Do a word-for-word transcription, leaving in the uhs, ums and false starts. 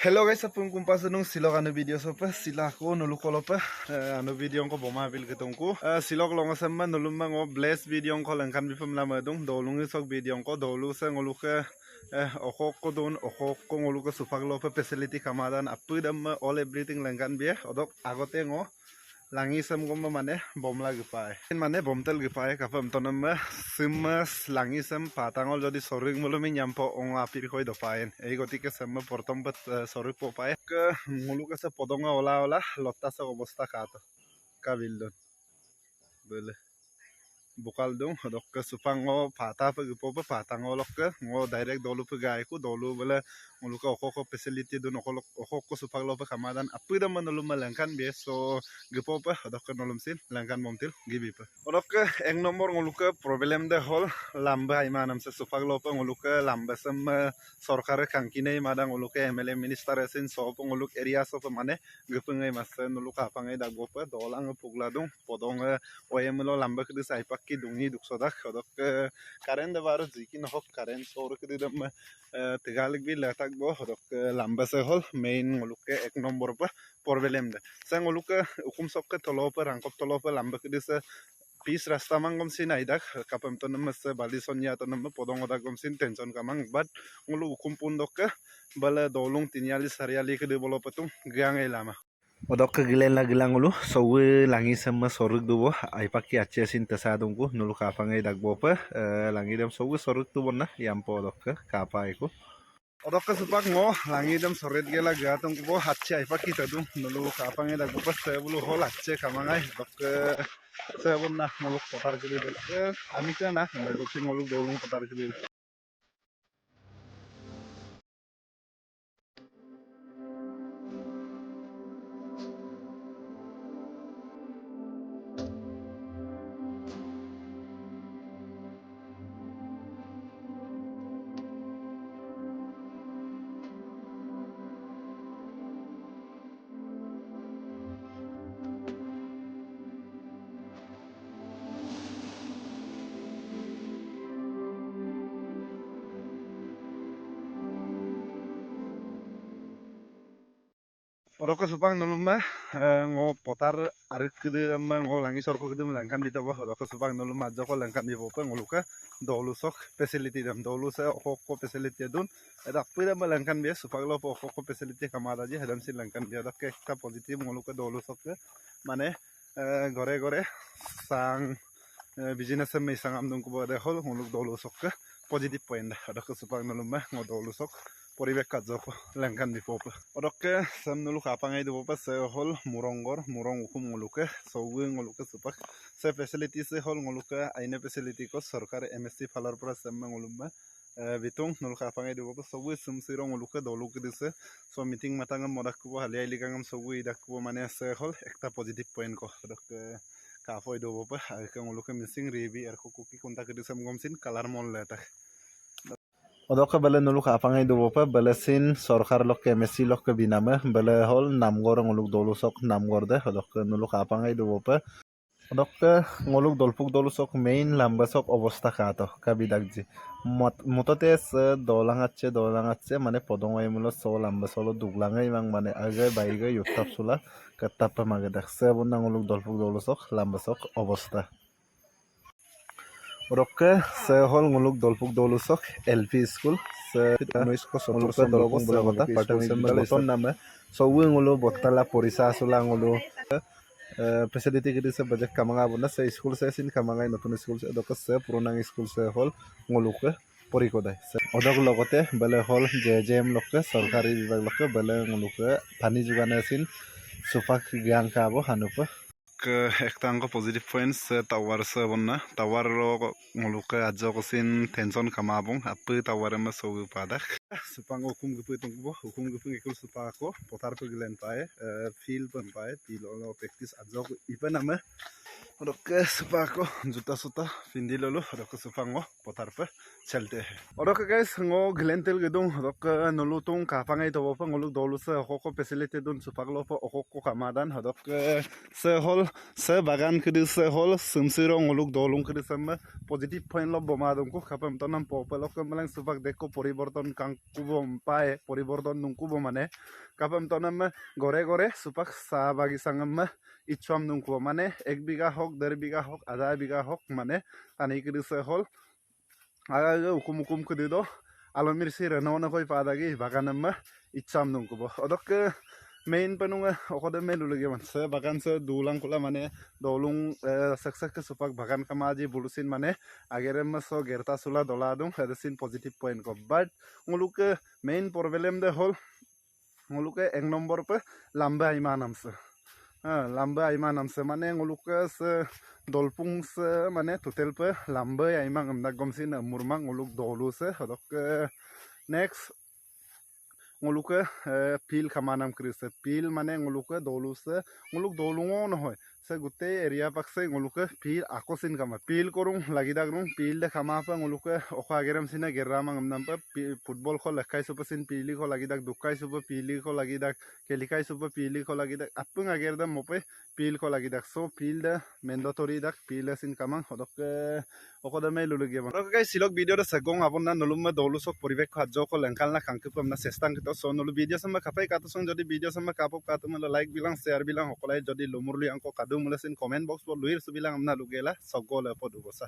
Hello guys, apung kumpa sunung silok anu video sope, sila ko nuluk kolope, eh, anu video ko boma bil ketungku. Eh, silok longo sama nulum ma ngo bless video ko lengkan bipem lama dung, dolung sok video ko, dolu se ngoluke, eh, okok ko dun, okok ko ngoluke supak lope facility kamadan, apu dam all everything lengkan bie, odok agote ngo langi sem gom mane bom lagi pae. Mane bom tel gi pae kapam tonam ma sem ma langi sem patangol jodi sorik mulumi nyampo ong apir koi do paen. Ei gotike sem ma portom bet, eh, sorik po pae. Ke ngoluke se podonga ola ola lotta se obosta kato. Ka bildon. Bele. Bukal dung, dokke supak ngo pata pe gipo pe pata ngo lokke, ngo direct dolu pe gai ku, dolu bele ngoluke okok ko facility dun, okok lok-, okok ko supak lope kamadan, apu dam nulum ma lengkan bie, so gipo pe, dokke nulum sin, lengkan bom til, gibi pe. Dokke ek nombor ngoluke problem de hol, lamba ai manam se supak lope ngoluke lamba sem, eh, sorkare kangkinai mada ngoluke M L A minister sin, so pe ngoluk area so pe mane, gipung ai mase nuluk apang ai dagbo pe, dolang pugla dung, podong, eh, oyem lo lamba kedi sai pakki dungi duk sodak, odok, eh, karen de baru jiki nohok karen sor kedi dam, eh, tegalik bi letak bo, odok, eh, lamba se hol, main ngoluke ek nombor pe, problem de. Se ngoluke ukum sokke tolo pe, rangkop tolo pe, lamba kedi se, pis rasta mang gom sin ai dak, kapam tonam se, bali sonya tonam podong odak gom sin, tension kamang, but ngolu ukum pun dokke, bele dolung tiniali sariali kedi bolo petung, gang ai lama. Odokke gilen la gilang ulu, sowi langi sem ma soruk dubo, ai pakki acce sin tesa dungku, nuluk apang ai dagbo pe, eh, langi dem sowi soruk dubo na, yampo odokke, kapa aiku. Odokke supak ngo, langi dem soret gela ga tungku bo, acce ai pakki tadung, nuluk apang ai dagbo pe, se bulu hol acce kamang ai, odokke, se bulu na, nuluk potar kiri dek, eh, ami se na, nuluk si nuluk dolung potar kiri. Odokke supak nulum ma, eh, ngo potar arit kedi ma ngo langi sorko kedi ma lengkan bito bo, odokke supak nulum ma ajoko lengkan bibo pe ngoluke dolu sok facility dem, dolu se okok ko facility dun, eda pira ma lengkan bie, supak lope okok ko facility kamada ji, hedam si lengkan bie, odokke ekta positive ngoluke dolu sok ke, mane, eh, gore gore sang, eh, business me sang am dungku bo de hol, ngoluk dolu sok ke positive point da, odokke supak nulum ma, ngo dolu sok, poribek kajoko, lengkan bipo pe. Odokke, sem nuluk apang ai dubo pe, se hol, murong gor, murong ukum ngoluke, sowi ngoluke supak, se facility se hol ngoluke, aine facility ko, sorkar M S C falor pora sem ma ngolum ma, eh, bitung, nuluk apang ai dubo pe, sowi sum siro ngoluke, dolu kedi se, so meeting matang am modak kubo, hali ai likang am sowi idak kubo, mane se hol, ekta positive point ko, odokke, Ka poi do bope, ake ngoluke missing ribi, erko kuki kunta kedi sem gom sin, kalar mon letak. Odokke bele nuluk apang ai do bope, bele sin sorkar lokke, M S C lokke biname, bele hol namgor ngoluk dolu sok namgor de, odokke nuluk apang ai do bope. Odokke ngoluk dolpuk dolu sok main lamba sok obosta kato, kabi dakji. Mot-, mutote se dolang acce, dolang acce, mane podong ai mulo so lamba solo duglang ai mang mane age baige yuttap sula, kettap pe mage dak. Se bonna ngoluk dolpuk dolu sok, lamba sok obosta. Odokke se hol ngoluk dolpuk dolu sok L P school, se noisko ngoluk dolpuk dolu sok, boton name, sowi ngolu bottala porisa sula ngolu, eh, facility kedi se bejek kamang abona, se school se sin kamang ai notun school se, odokke se purona school se hol ngoluke porikodai. Se, odok logote bele hol J J M lokke, sorkari bibhag lokke, bele ngoluke pani jugane sin supak giyang kabo hanupe. Ke ekta angko positive points, eh, tower se bonna. Tower lo ngoluke ajoko sin tension kamabong, ape tower ma sogu padak. Supak ngo ukum gipe tungkubo, ukum gipe ngikul supak ako, potar pe gilen pae, eh, field pen pae, field olo practice ajoko ipe name. Odokke supak ako, juta suta, pindi lolo, odokke supak ngo, potar pe, चलते हैं। Odoke guys, ngo Glentil gidung, odoke nolu tung kapangai tobo pe ngoluk dolu se okoko facility dun supak lo pe okoko kamadan, odoke se hol, se bagan kedi se hol, sumsiro ngoluk dolung kedi se me positive point lo boma dungku, kapemtonam pope lo kemeleng supak deko poriborton kangkubo mpae, poriborton dungkubo mane, kapemtonam me gore gore supak sa bagisang me icham dungkubo mane, ek bigha hok, der bigha hok, adha bigha hok mane, tani kedi se hol, aga aga ukum ukum kedi do, alu mirsi reno na hoi pada gi bagan ma icham dungkubo. Odoke main penung, eh, okode melu lagi man. Se bagan se dulang kula mane dolung, eh, sek sek ke supak bagan kamaji bulusin mane agere ma so gerta sula dola dung, hede sin positive point ko. But ngoluke main problem de hol, ngoluke ek nombor pe lamba aima namse. Ah, lamba aima namse mane ngoluke se dolpung se mane total pe lamba aima ngamda gomsin murmang ngoluk dolu se, odoke next ngoluke, eh, field kama nam kedi se. Field mane ngoluke dolu se, ngoluk dolung o nohoi. Se gutei area pak se ngoluke field ako sin kama. Field korung lagidak rung, field de kama pe ngoluke okho agerem sine gerra mang nampe pi-, football ko lekkai supe sin field ko lagidak, dukkai supe field ko lagidak, kelikai supe field ko lagidak, apung ager de mope field ko lagidak. So field de mandatory dak, field sin kamang, odoke okode melu lagi bang. Odoke guys, silok video de segong abonna nolum me dolu sok poribek ko hajjo ko lengkal na kangkip ko amna sestang kito. So nolu video sama kapai kato song, jodi video sama kapok kato mela like bilang, share bilang, okolai jodi lumur liang ko kadu mula sin comment box bo luir su bilang amna lugela, sogole podu bosa.